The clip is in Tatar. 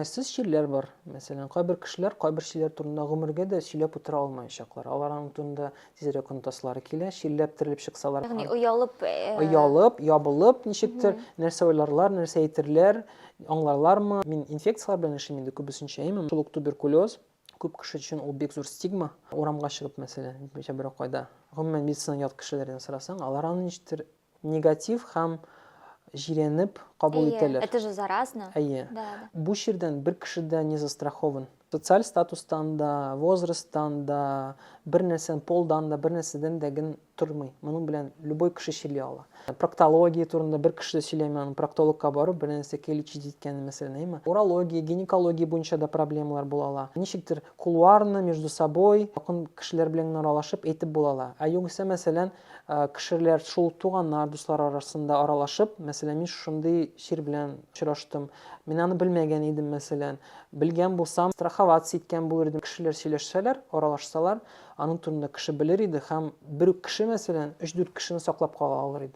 Уңайсыз чирләр бар. Мәсәлән, кайбер кешеләр кайбер чирләр турында гомергә дә сөйләп утыра алмаячаклар. Алар аның турында тизрәк онытасылары килә, чирләп терелеп чыксалар. Ягъни оялып. Оялып, ябылып, ничектер, нәрсә уйларлар, нәрсә әйтерләр, аңларлармы? Мин инфекцияләр белән эшлим инде күбесенчә, әйме? Шул ук туберкулез, күп кеше өчен ул бик зур стигма. Урамга чыгып, мәсәлән, берәр кайда, гомумән, медицинадан ят кешеләрдән сорасаң, алар аны ничектер Негатив һәм җирәнеп кабул Әйе, итәләр. это же заразно. Әйе. Да, да. Бу чирдән бер кеше дә не застрахован. Социаль статустан да, возрасттан да, бер нәрсәдән, полдан да, бер нәрсәдән дә ген тормый. Моның белән любой кеше чирли ала. Проктология турында бер кеше дә сөйләми, аның проктологка барып, бер нәрсәгә лечить иткәнен, мәсәлән, әйеме? Урология, гинекология буенча да проблемалар була ала. Ничектер кулуарно, между собой, якын кешеләр белән генә аралашып әйтеп була ала. Ә югыйсә, мәсәлән, Кешеләр шул туганнар, дуслар арасында аралашып, мәсәлән, мин шушындый чир белән очраштым, мин аны белмәгән идем, мәсәлән, белгән булсам, страховаться иткән булыр идем. Кешеләр сөйләшсәләр, аралашсалар, аның турында кеше белер иде һәм бер үк кеше, мәсәлән, өч-дүрт кешене саклап кала алыр иде.